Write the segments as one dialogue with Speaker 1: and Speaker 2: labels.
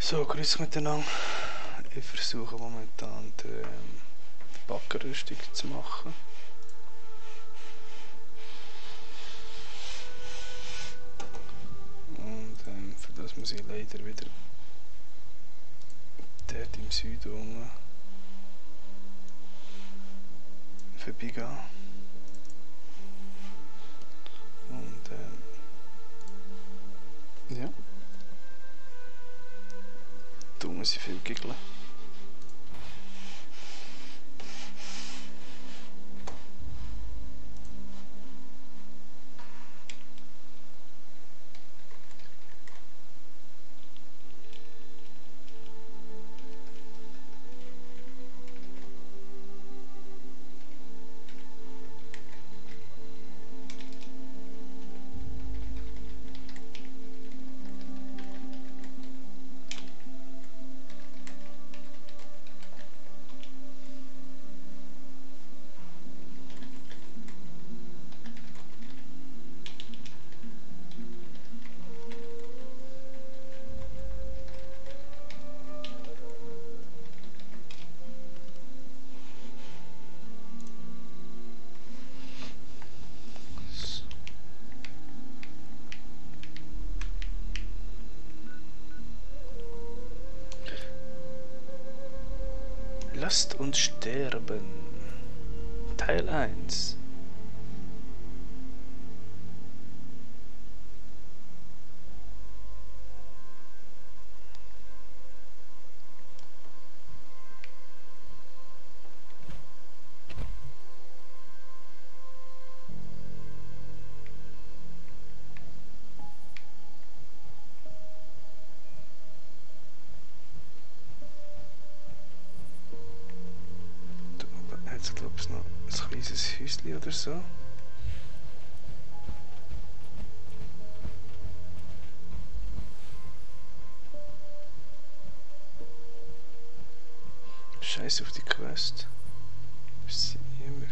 Speaker 1: So, grüß miteinander. Ich versuche momentan die Backenrüstung zu machen. Und für das muss ich leider wieder dort im Süden unten vorbeigehen. Und ja. Da muss ich viel giggeln. Lasst uns sterben. Teil 1. Jetzt glaube ich noch ein kleines Häuschen oder so. Scheiß auf die Quest. Ich sehe immer.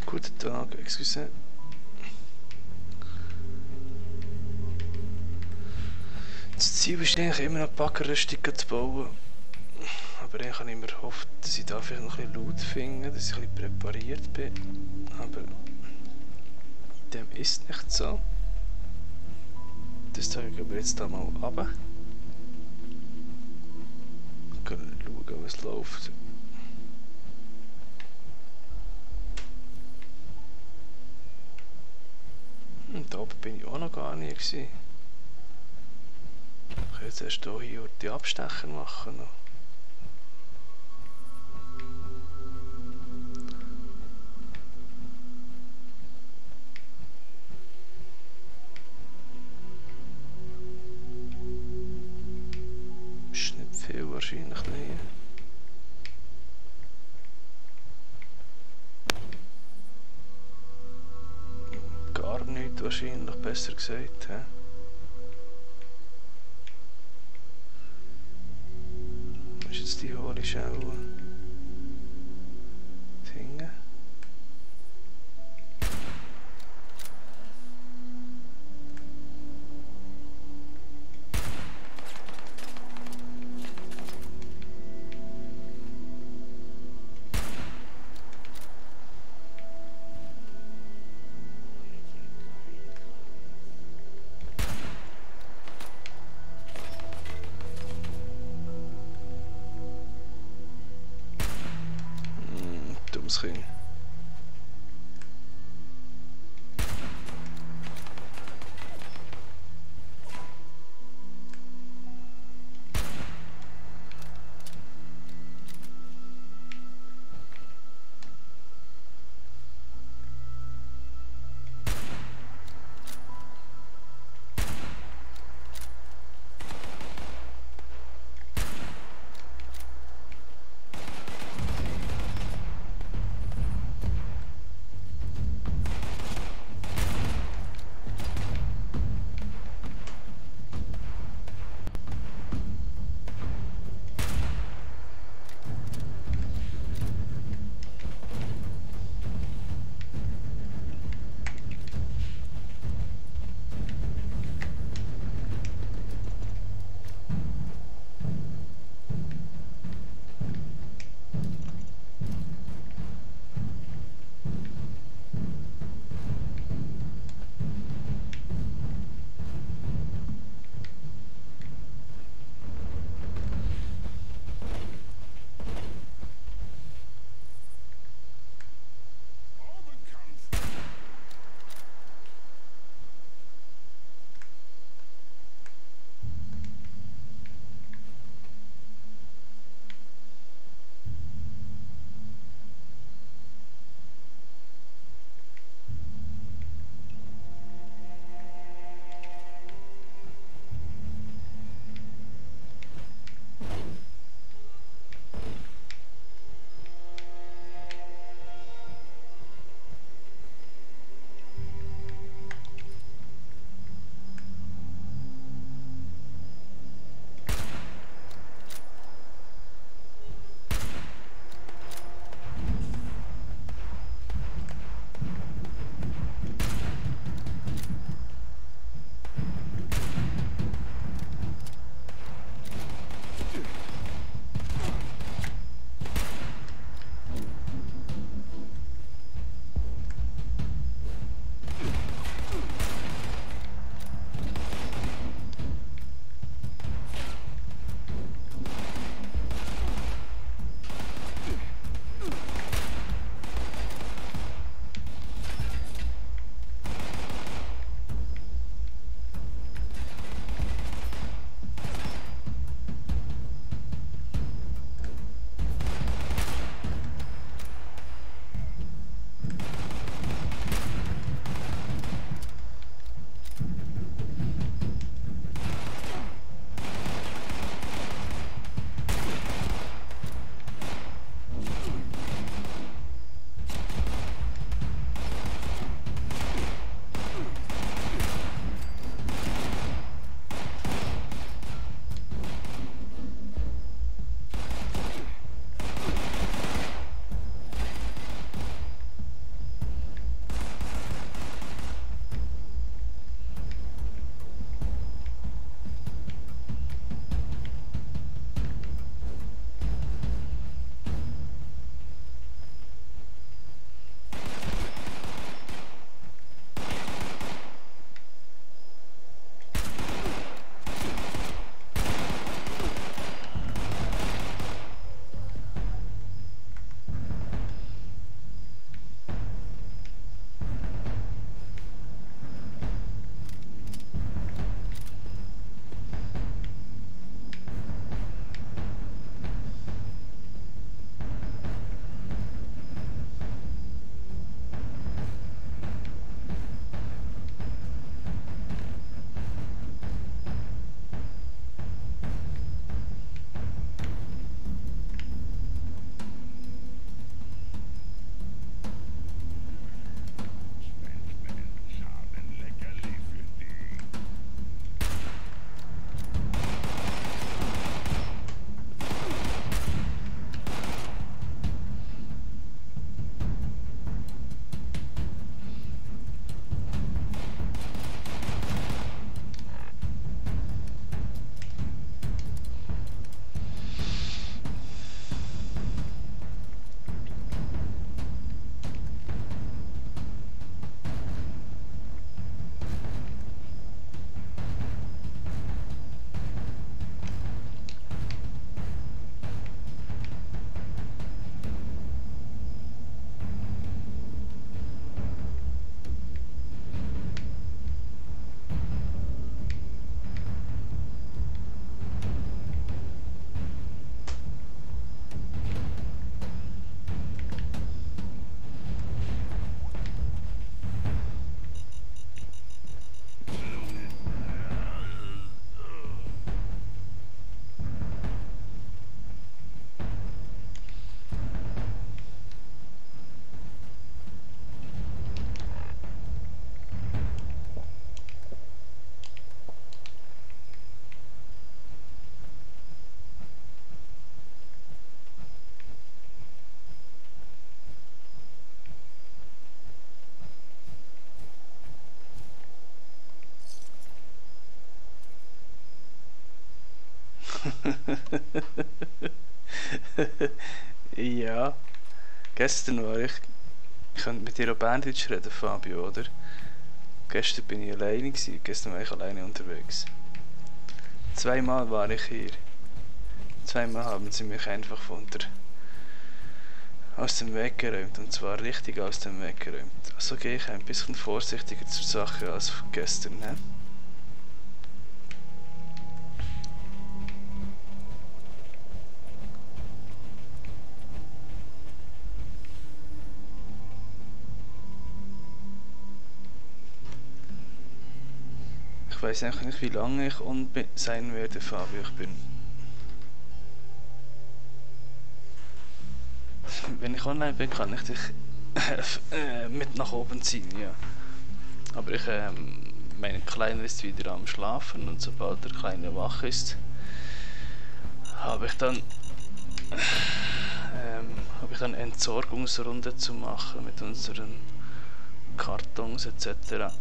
Speaker 1: Guten Tag, excuse. Das Ziel ist eigentlich immer noch Backenrüstung zu bauen. Aber ich habe immer gehofft, dass ich da vielleicht noch ein bisschen Loot finde, dass ich ein bisschen präpariert bin. Aber dem ist nicht so. Das zeige ich aber jetzt da mal runter. Schauen, was läuft. Und da oben bin ich auch noch gar nicht gewesen. Ich kann jetzt erst hier die Abstecher machen. Noch. Ist nicht viel wahrscheinlich nicht. Gar nichts wahrscheinlich, besser gesagt. He? Wo ist jetzt die hohle Schelle? Dinge. dummes Kind. Ja, gestern war ich könnte mit dir auch Berndeutsch reden, Fabio, oder? Gestern bin ich alleine gewesen, gestern war ich alleine unterwegs. Zweimal war ich hier. Zweimal haben sie mich einfach aus dem Weg geräumt, und zwar richtig aus dem Weg geräumt. Also gehe ich ein bisschen vorsichtiger zur Sache als gestern, ne? Ich weiß einfach nicht, wie lange ich on sein werde, Fabio. Wenn ich online bin, kann ich dich mit nach oben ziehen, ja. Aber mein Kleiner ist wieder am Schlafen, und sobald der Kleine wach ist, habe ich dann Entsorgungsrunde zu machen mit unseren Kartons etc.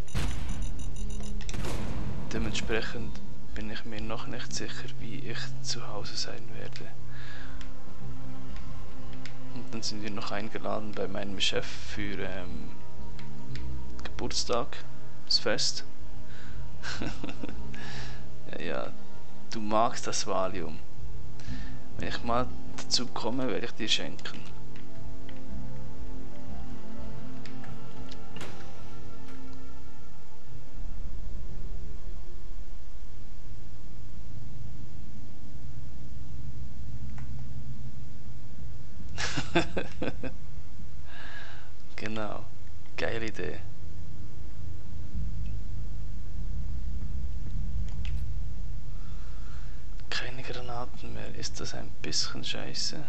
Speaker 1: Dementsprechend bin ich mir noch nicht sicher, wie ich zu Hause sein werde. Und dann sind wir noch eingeladen bei meinem Chef für Geburtstag, das Fest. Ja, du magst das Valium. Wenn ich mal dazu komme, werde ich dir schenken. Genau, geile Idee. Keine Granaten mehr, ist das ein bisschen scheiße?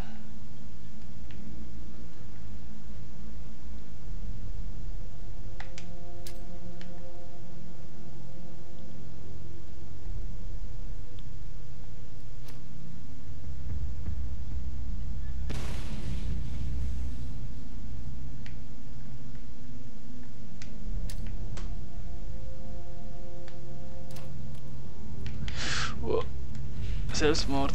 Speaker 1: Oh, Selbstmord.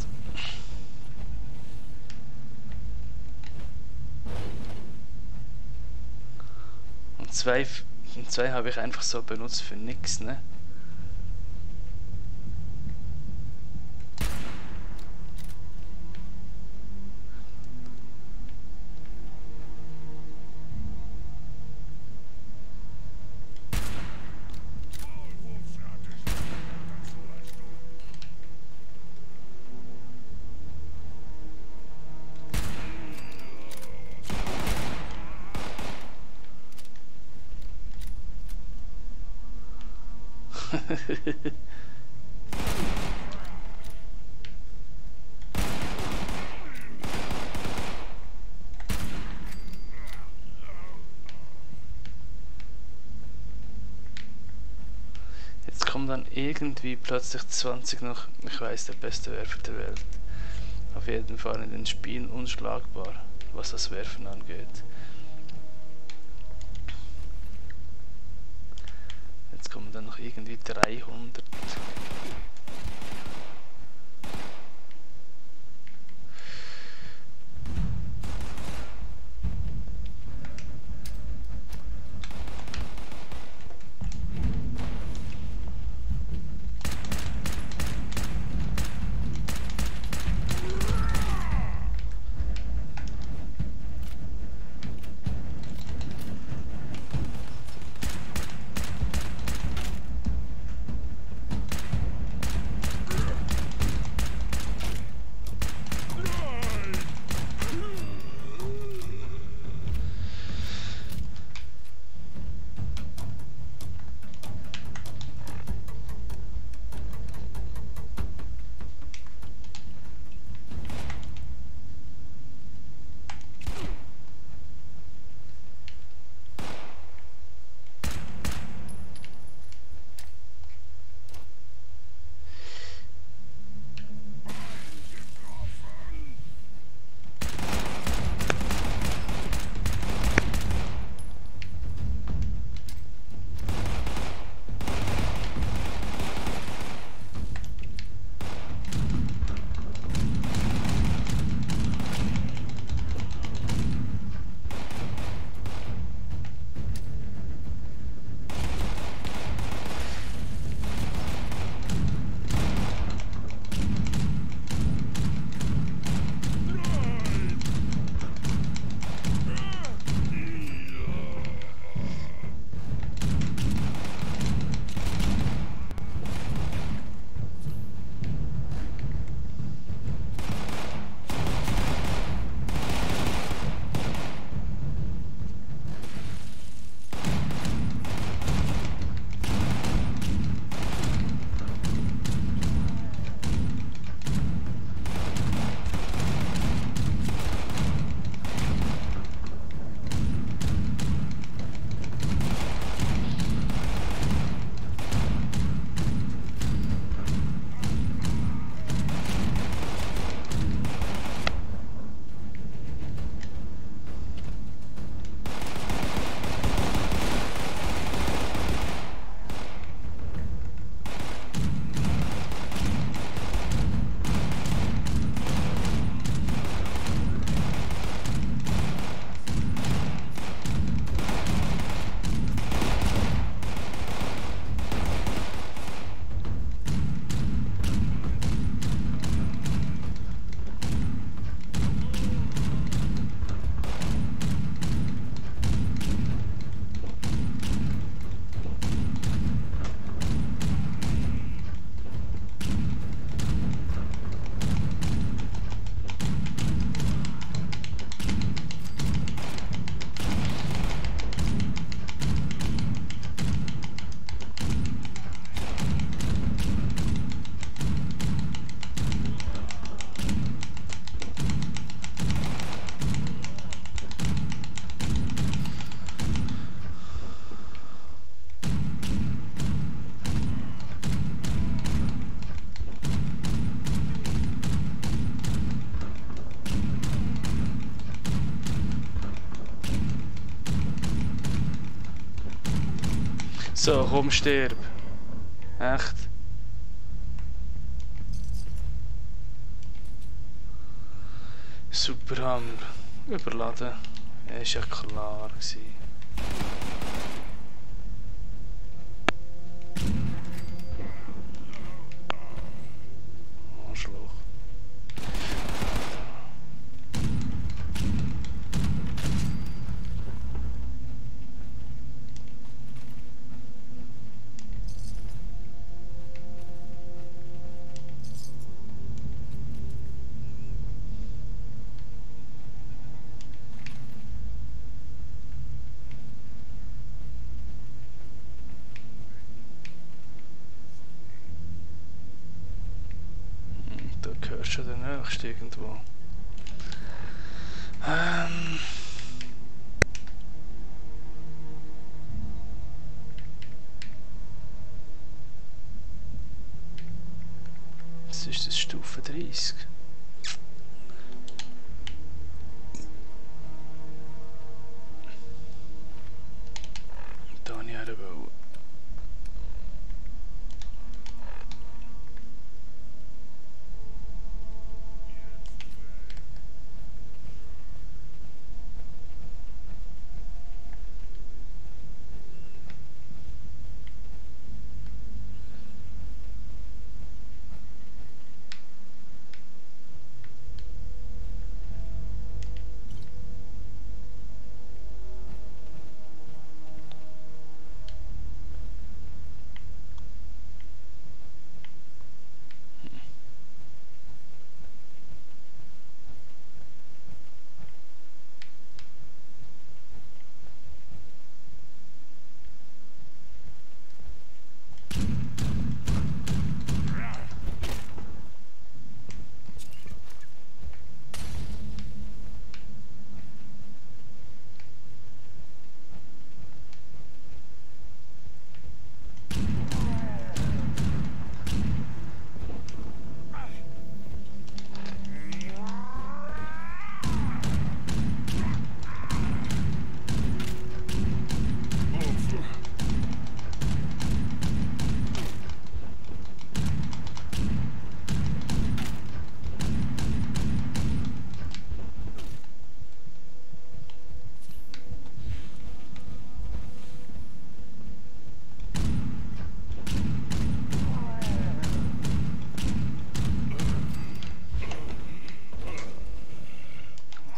Speaker 1: Und zwei habe ich einfach so benutzt für nix, ne? Jetzt kommen dann irgendwie plötzlich 20 noch. Ich weiß, der beste Werfer der Welt. Auf jeden Fall in den Spielen unschlagbar, was das Werfen angeht. Jetzt kommen dann noch irgendwie 300. So, komm, stirb. Echt? Superhammer. Überladen. Ja, ist ja klar gewesen. Arschloch. Da hörst du den nächsten irgendwo. Was ist das, Stufe 30? Da habe ich her wollen.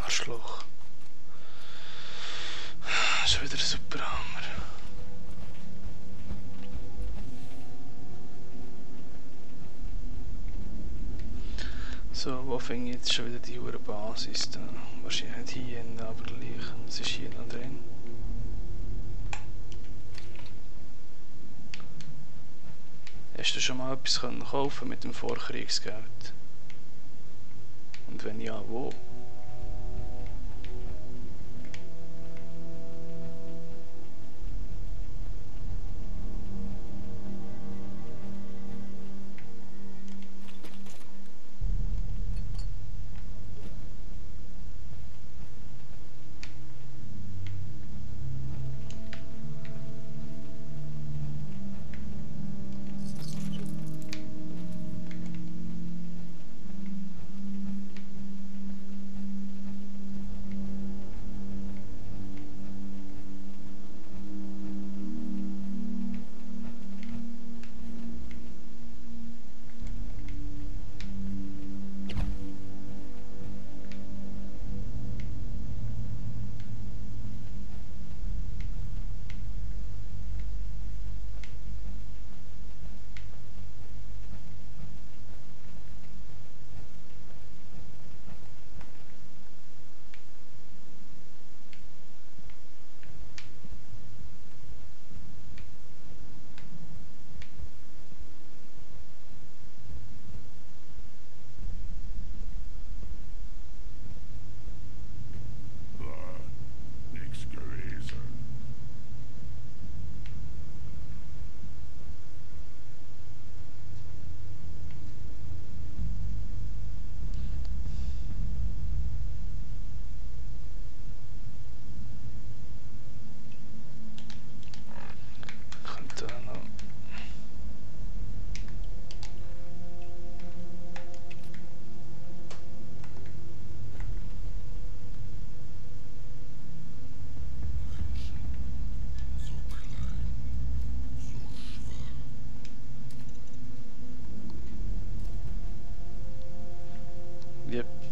Speaker 1: Arschloch. Schon wieder ein Superhammer. So, wo finde ich jetzt schon wieder die hure Basis da? Wahrscheinlich nicht hier, aber gleich. Es ist hier noch drin. Hast du schon mal etwas kaufen mit dem Vorkriegsgeld? Und wenn ja, wo?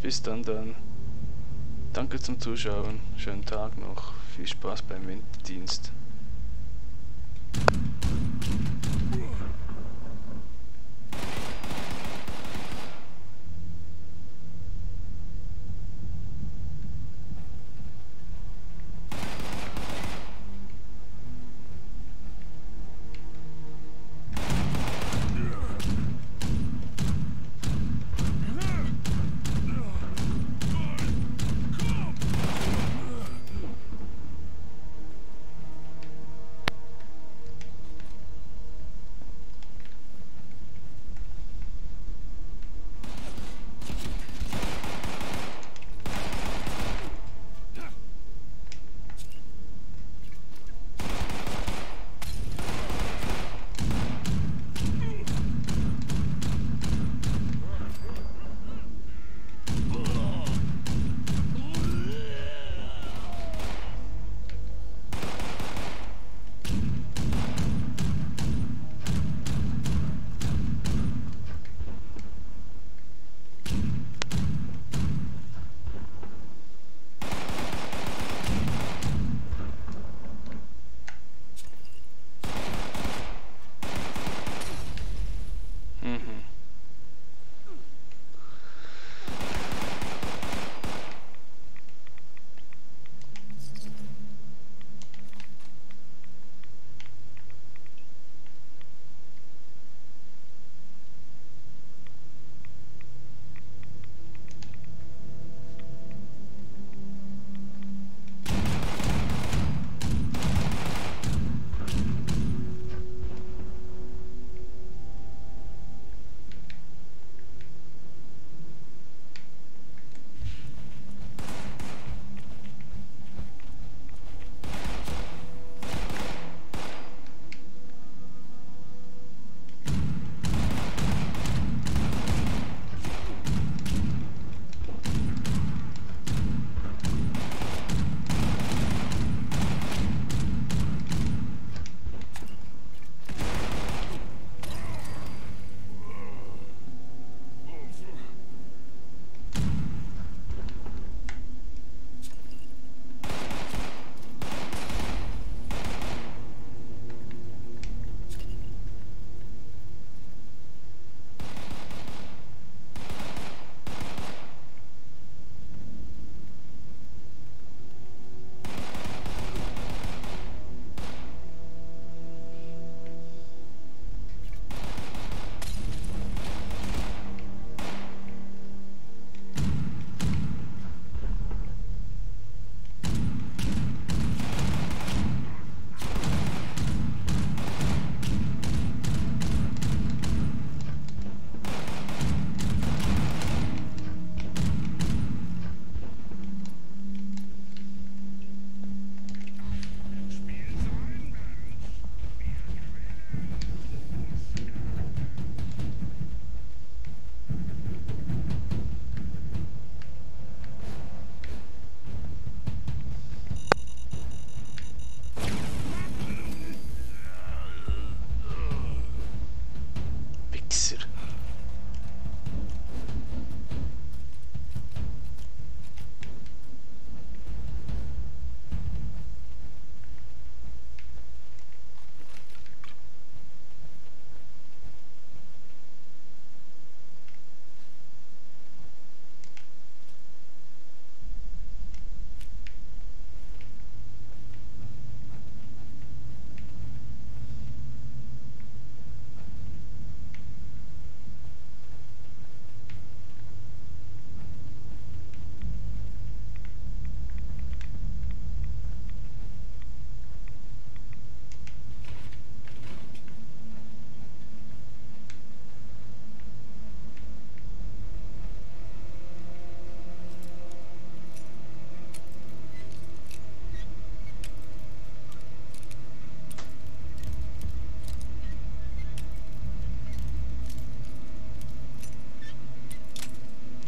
Speaker 1: Bis dann. Danke zum Zuschauen. Schönen Tag noch. Viel Spaß beim Winterdienst.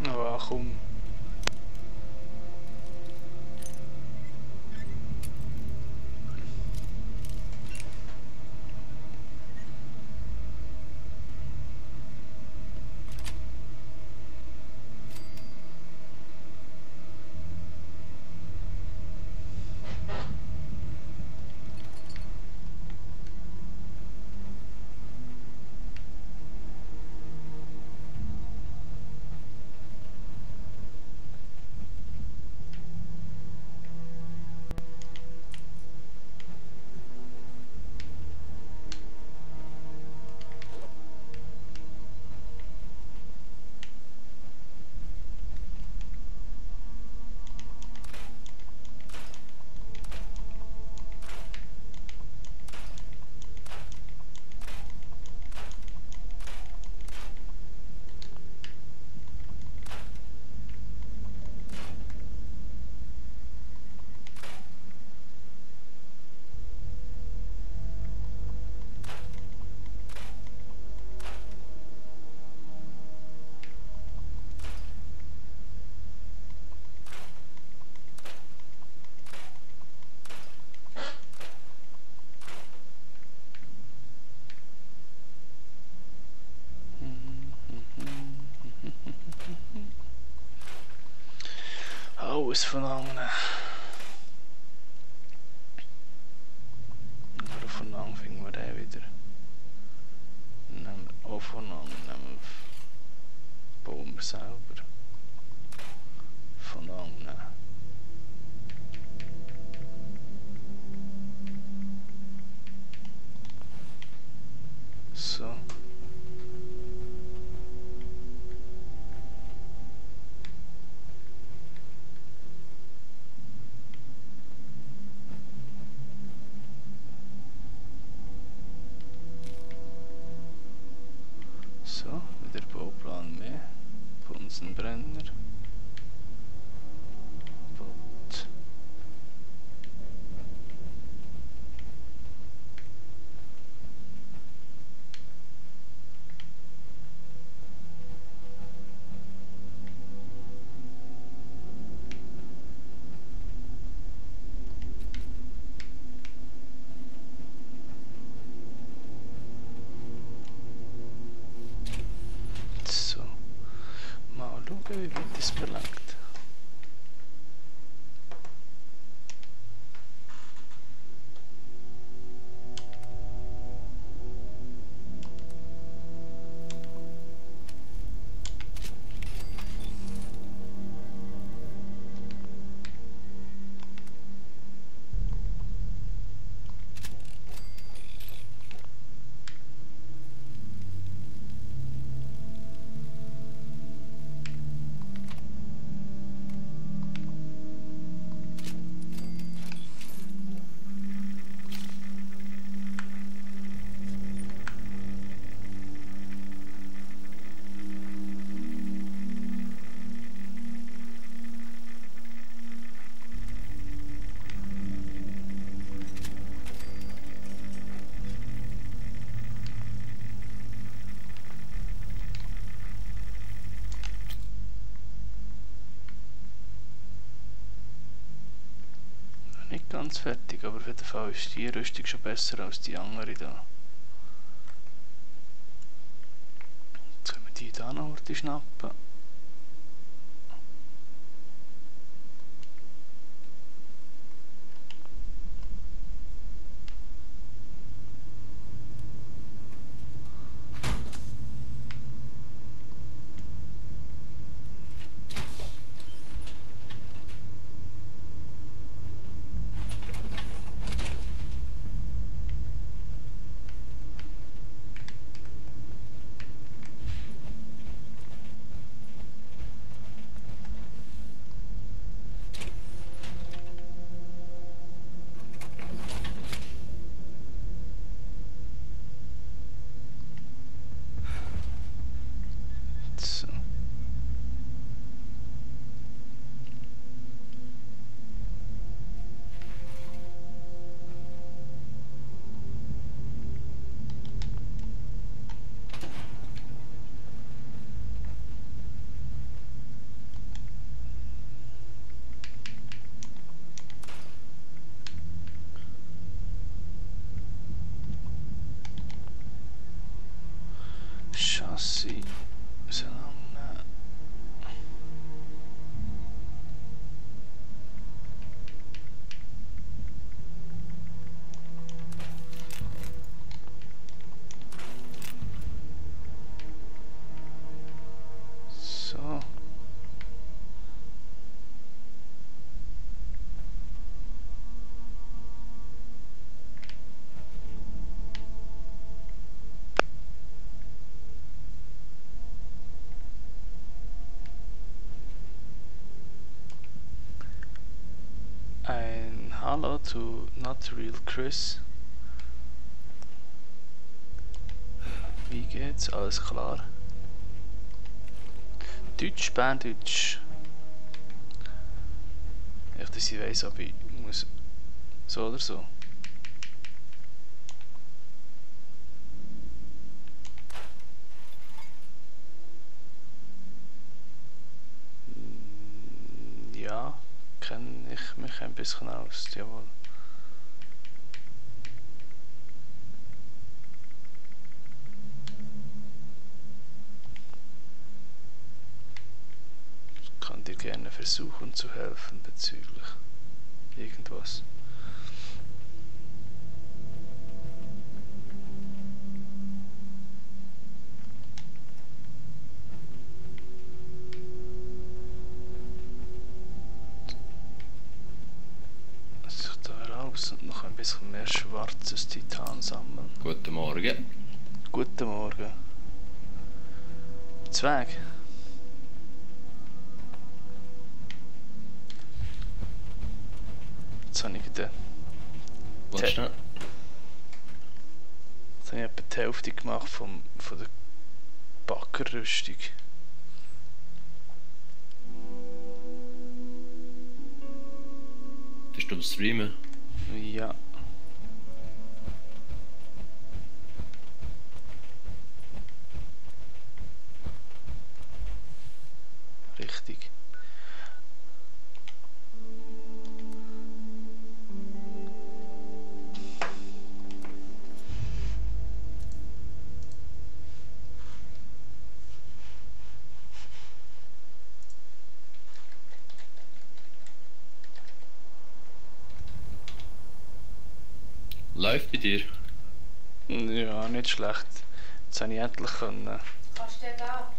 Speaker 2: Warum?
Speaker 1: alles von anderen. Aber von anderen finden wir den wieder. Nehmen wir auch von anderen. Bauen wir selber. Von anderen. So. So, wieder Bauplan mehr. Bunsenbrenner. Bot. So. Mal schauen, wie weit das verlangt. Nicht ganz fertig, aber auf jeden Fall ist die Rüstung schon besser als die andere da. Jetzt können wir die da noch schnappen. So. Chassis. Sondern, so. Ein Hallo zu Not Real Chris. Wie geht's? Alles klar? Deutsch, Berndeutsch. Echt, dass ich weiss, ob ich muss so oder so. Ja, kenne ich mich ein bisschen aus, jawohl. Kann dir gerne versuchen zu helfen bezüglich irgendwas. Also ich da raus und noch ein bisschen mehr schwarzes Titan sammeln.
Speaker 2: Guten Morgen.
Speaker 1: Guten Morgen. Zweig. Jetzt habe ich den.
Speaker 2: Warte schnell.
Speaker 1: Jetzt habe ich etwa die Hälfte gemacht von der Backerrüstung.
Speaker 2: Bist du am Streamen?
Speaker 1: Ja. Richtig.
Speaker 2: Läuft bei dir?
Speaker 1: Ja, nicht schlecht. Jetzt habe ich endlich können.
Speaker 3: Kannst du den da?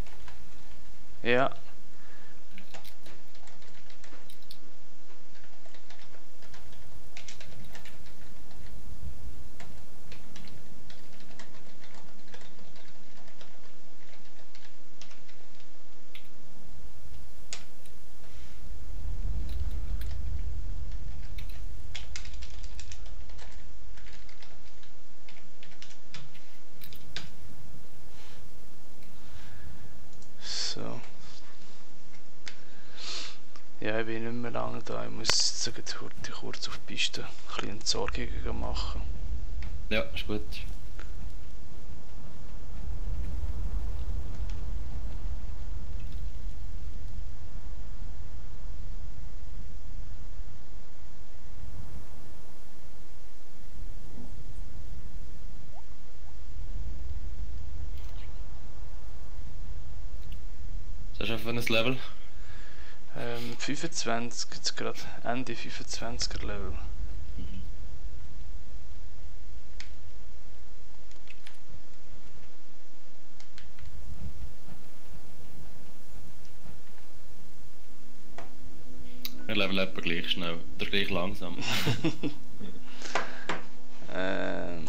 Speaker 1: Ja. So. Ja, ich bin nicht mehr lange da. Ich muss jetzt kurz auf die Piste ein bisschen Entsorgungen machen.
Speaker 2: Ja, ist gut. Was hast du für ein Level?
Speaker 1: 25, jetzt gerade Ende 25er Level.
Speaker 2: Wir leveln etwa gleich schnell. Oder gleich langsam.
Speaker 1: ähm.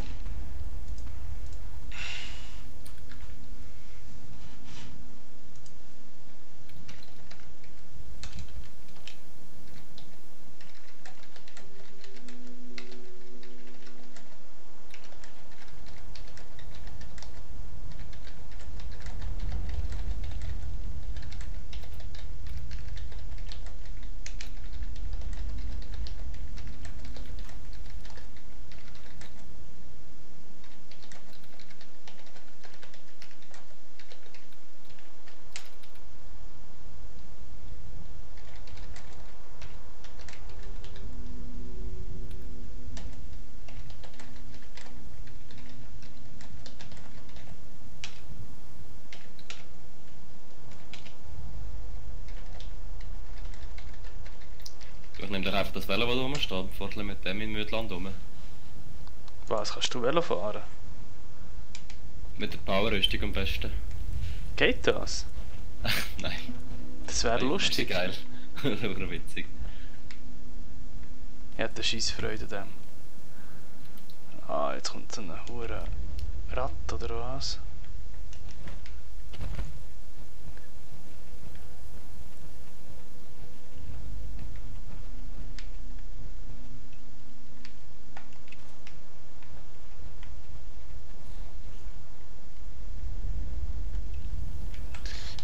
Speaker 2: Ich nehme doch einfach das Velo, das rumsteht, bevor du mit dem in Mütland rum.
Speaker 1: Was, kannst du Velo fahren?
Speaker 2: Mit der Powerrüstung am besten.
Speaker 1: Geht das?
Speaker 2: Nein.
Speaker 1: Das wäre lustig.
Speaker 2: Das ist geil. Das wäre witzig.
Speaker 1: Ich hätte Scheissfreude an dem. Ah, jetzt kommt so ein hure Rad oder was?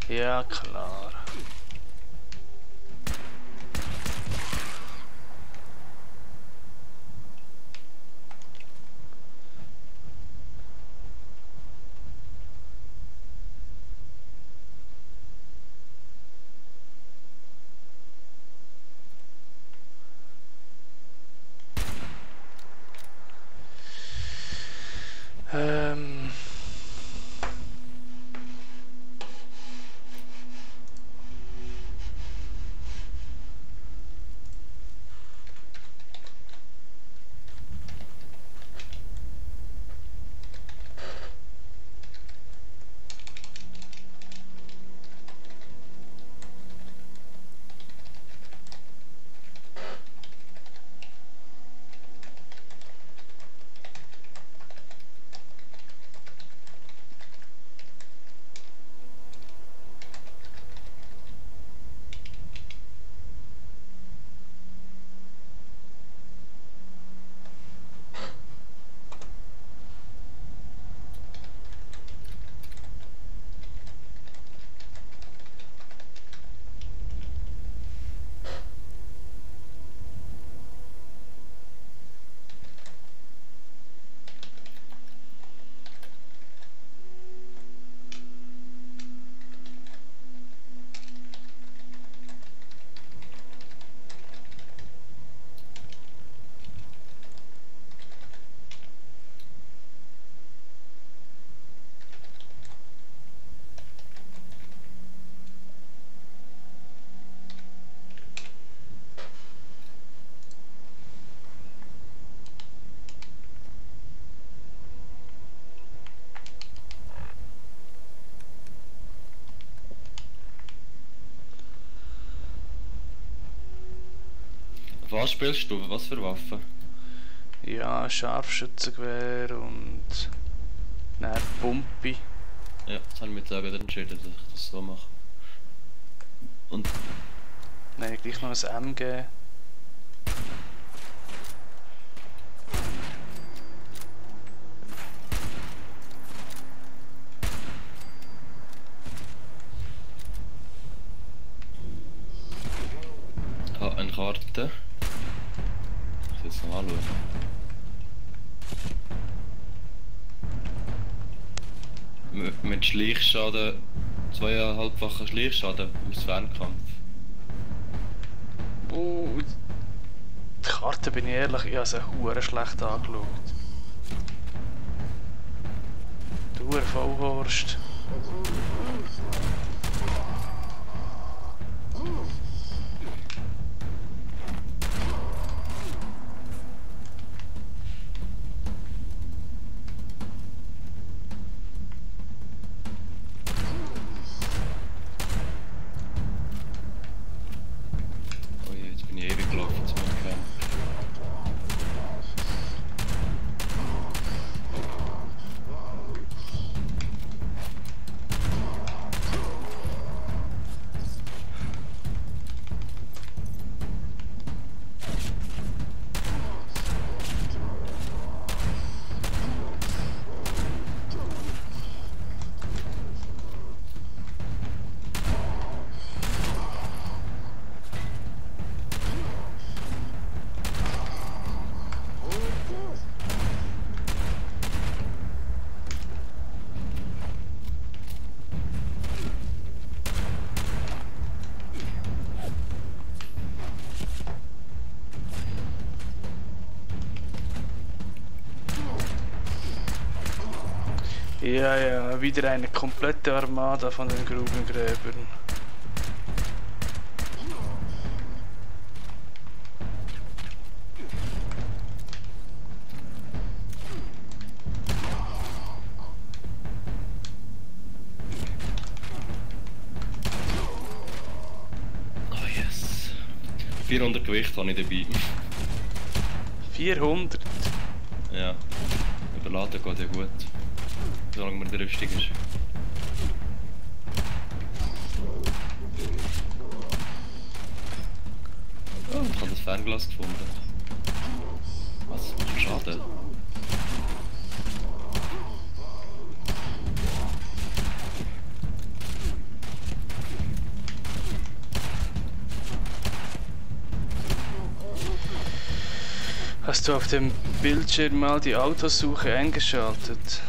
Speaker 1: Ja, klar. Ähm.
Speaker 2: Was spielst du? Was für Waffen?
Speaker 1: Ja, Scharfschützengewehr und dann Pumpe.
Speaker 2: Ja, das habe ich mir jetzt auch wieder entschieden, dass ich das so mache. Und
Speaker 1: Nein, gleich noch ein MG.
Speaker 2: eine Karte. Ich will es noch anschauen. Mit Schleichschaden, 2,5-facher Schleichschaden aus Fernkampf.
Speaker 1: Die Karte, bin ich ehrlich, ich habe sie hure schlecht angeschaut. Du hure Vollhorst.
Speaker 2: Oh je, jetzt bin ich ewig gelaufen zu meinem Camp.
Speaker 1: Ja, ja, wieder eine komplette Armada von den Grubengräbern.
Speaker 2: Oh yes. 400 Gewicht habe ich dabei.
Speaker 1: 400?
Speaker 2: Ja. Überladen geht ja gut. Solange man in der Rüstung ist. Oh, ich habe das Fernglas gefunden. Was? Schade.
Speaker 1: Hast du auf dem Bildschirm mal die Autosuche eingeschaltet?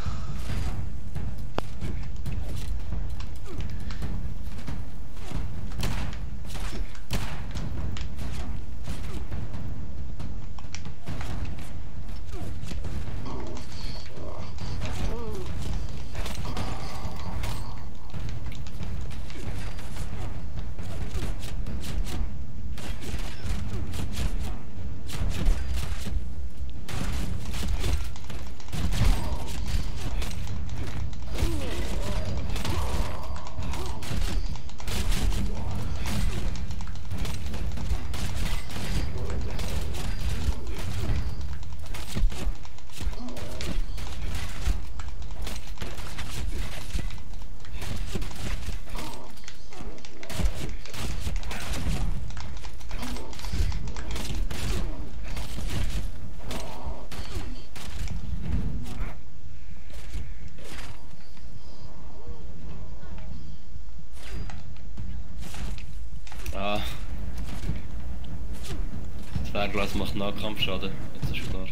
Speaker 2: Ah. Das Fernglas macht Nahkampfschaden, jetzt ist klar.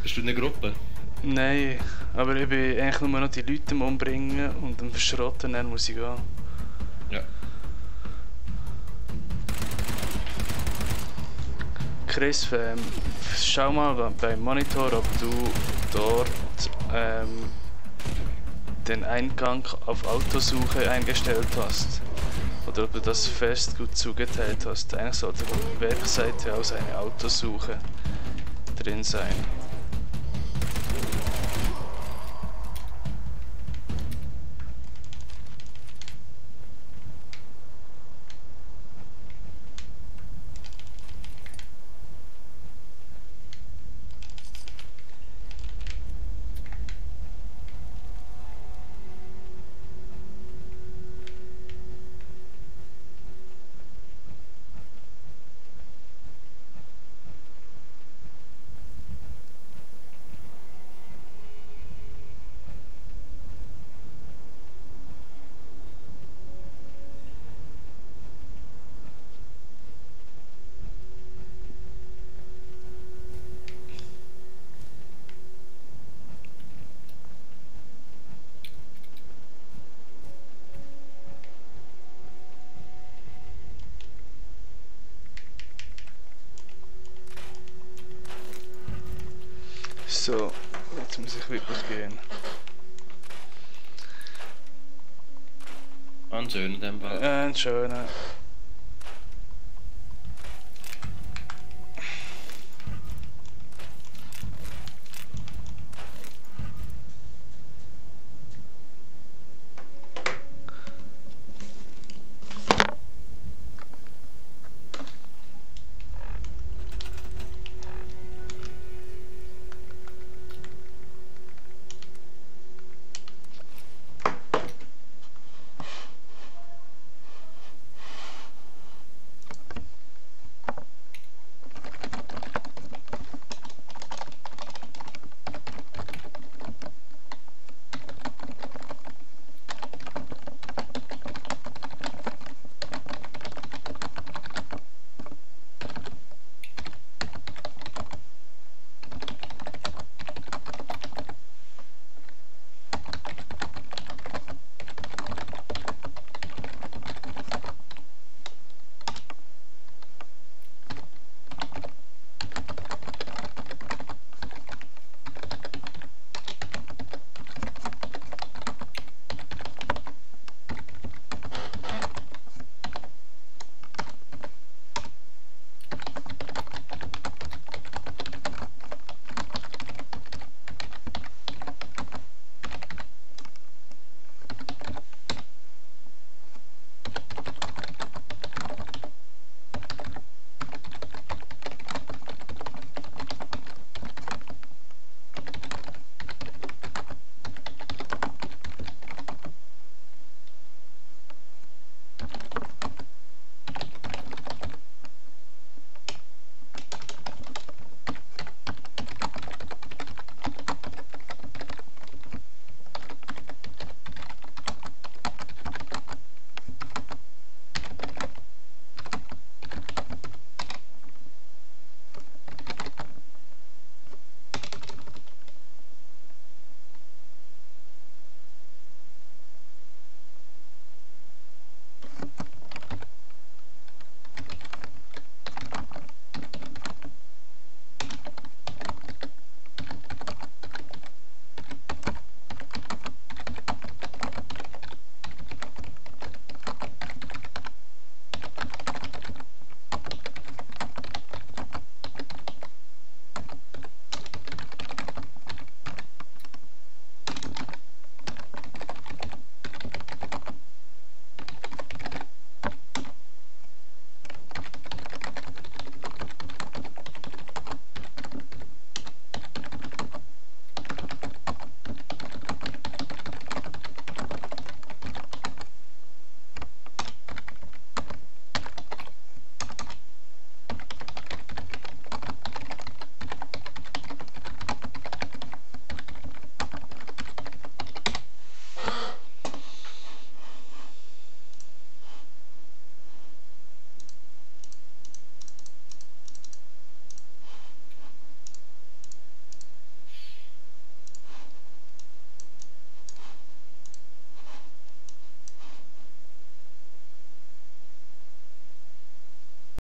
Speaker 2: Bist du in der Gruppe?
Speaker 1: Nein, aber ich bin eigentlich nur noch die Leute am Umbringen und am Verschrotten, dann muss ich gehen.
Speaker 2: Ja.
Speaker 1: Chris, schau mal beim Monitor, ob du dort den Eingang auf Autosuche eingestellt hast. Oder ob er das fest gut zugeteilt hast. Eigentlich sollte auf der Webseite aus eine Autosuche drin sein. So, jetzt muss ich wirklich gehen.
Speaker 2: Ein schöner in dem Fall.
Speaker 1: Ein schöner.